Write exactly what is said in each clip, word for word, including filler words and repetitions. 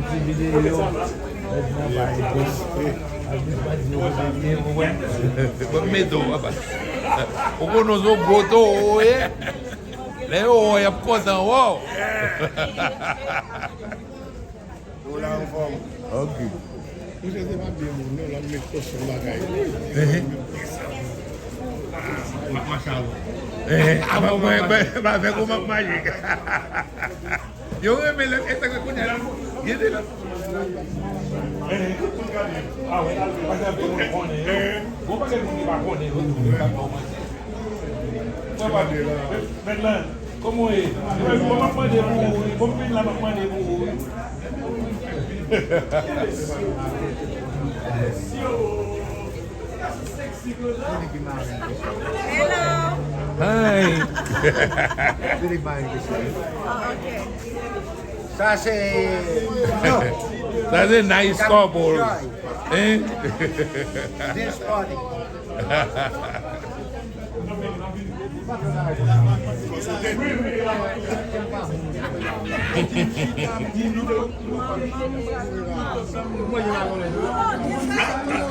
Ti videyo, nèg nan bay bon. Atis pa di yo kote l ye, ou wè. Bon, m mete w, papa. Ou konnen w se yon gwo towo w ye. Lè yo wè w, y ap kontan wè w. Ou la anfòm? Ok. Misye se pa byen moun, non, l ap met kòchon bagay. Ehe. M ap mache avè w. Ehe. Avè w, mwen, mwen, mwen, avè w, m ap mache. Yo renmen lè, e sa k fè kounye a, gen de lòt. Ehe, tout moun gade. Ah, wi. Paske anpil moun konnen yo. Gon pakèt moun ki pa konnen yo tou, yo pa fè w manti. Frè pa, mèt, mèt lan, kòman w ye? Mwen, mwen, m ap mande pou ou, wi. Bon, m vin la, m ap mande pou ou, wi. Hello. Hi. Oh, ok. Sa se, non. Sa se nice couple. Hein? This party.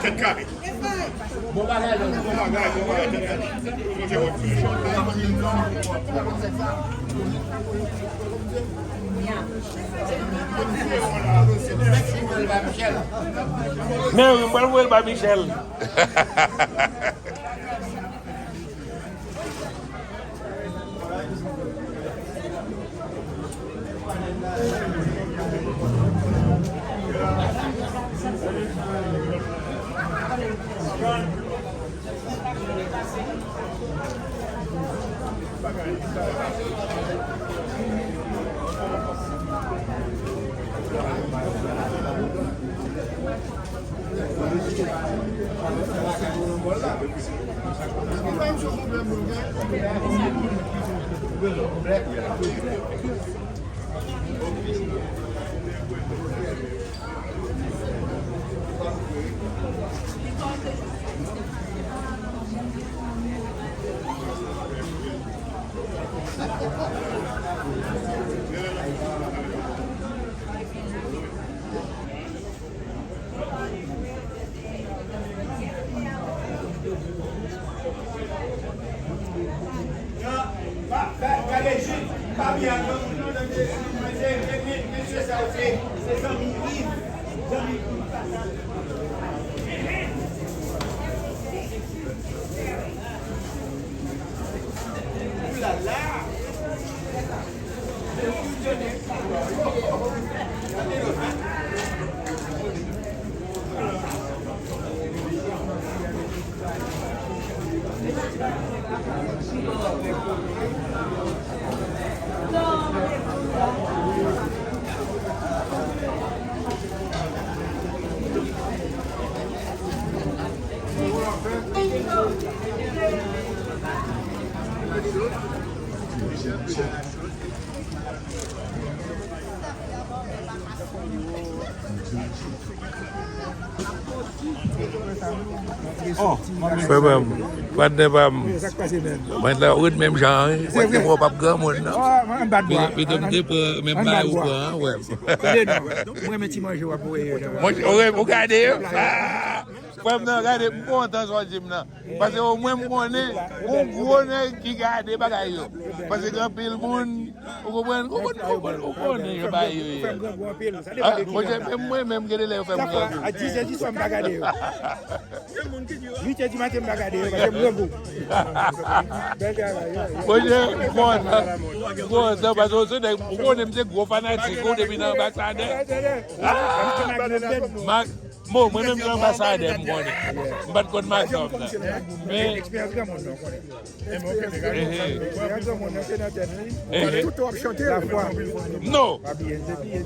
Tèt kare. Bon bagay, bon bagay, tèt kare. Men wi, m pral voye l ba Michel. Frè pa m, patnè pa m. Mwen la, ou ret menm jan, wi. Ou pa t gen pwòp ap granmoun, non. Pito m te pran menm bagay ou pran an, frè m. Mwen, ou gade yo? Frè m nan, gade, m kontan sa w di m nan. Paske omwen m konnen, yon gwo nèg ki gade bagay yo. Paske gen anpil moun, ou konprann, ou konn, ou konn, ou konnen jan bagay yo ye. Ah, monchè, menm mwen menm, gen de lè yo fè m grangou. A dis è di swa, m pa gade yo. Uit è di maten, m pa gade yo, paske m grangou. Bèl travay, wi, wi. Monchè, m kontan, m kontan, paske ou se nèg, ou konnen m se gwo fanatik ou depi nan Anbasadè. Ah! Mak, Bon, mwen menm se anbasadè m konnen. M pa t konn makòm nan. Men, eksperyans granmoun nan, w konnen. Eksperyans granmoun nan, se nan tèt li. Tout w ap chante, lafwa. Non.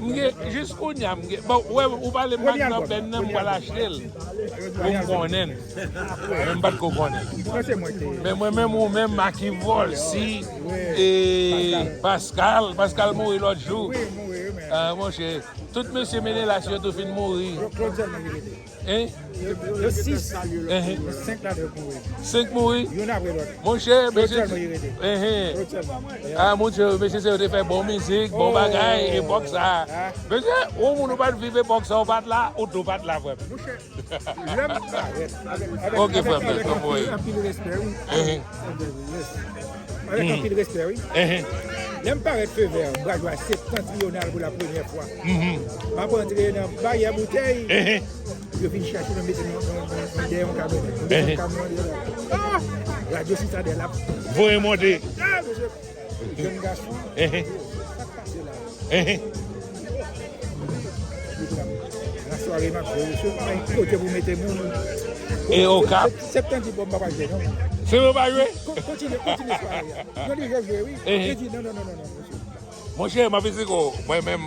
M gen, jis kounye a, m gen, bon, ou wè, ou pale m ak nan bèn nan, m pral achte l. Pou m konnen l. Men m pa t ko konnen l. Men mwen menm, ou menm, Macky Volcy, e Pascal, Pascal mouri lòt jou. Ah, monchè. Tout mesye Menelas yo tou fin mouri. Claude sèlman ki rete. Hein? Yo sis. Hein? Senk ladan yo mouri. Senk mouri? Youn apre lòt. Monchè, mesye. Sèlman yo rete. Hein? Sèlman. Ah, monchè, mesye, se yo te fè bon mizik, bon bagay, epòk sa. Mesye, ou moun ou pa t viv epòk sa, ou pa t la, ou tou pa t la, frè m. Monchè, lè m parèt avèk, avèk, ok, avèk, frè m, avèk anpil, anpil respè, wi. Hein? Yes. Avèk anpil respè, wi. Lè m parèt Fevè, m pral jwe a Septentrional pou la premyè fwa. M ap antre nan baryè boutèy. Yo vin chache nou, mete nou, nou, nou, nou dèyè yon kamyonèt. Nou desann kamyon an, yo la. Ah! Radyo Sitadèl ap voye monte. Ah, mesye! Jèn gason. Sa k pase la? Nan sware m ap jwe, mesye, pa gen kote pou mete moun. E Okap? Septan di, bon, m pa pral jwe, non. Se yo pa jwe? Kontinye, kontinye sware a. Yo di, yo jwe, wi. Yo di, non, non, non, non, non, mesye. Monchè, m ap esiko, mwen menm.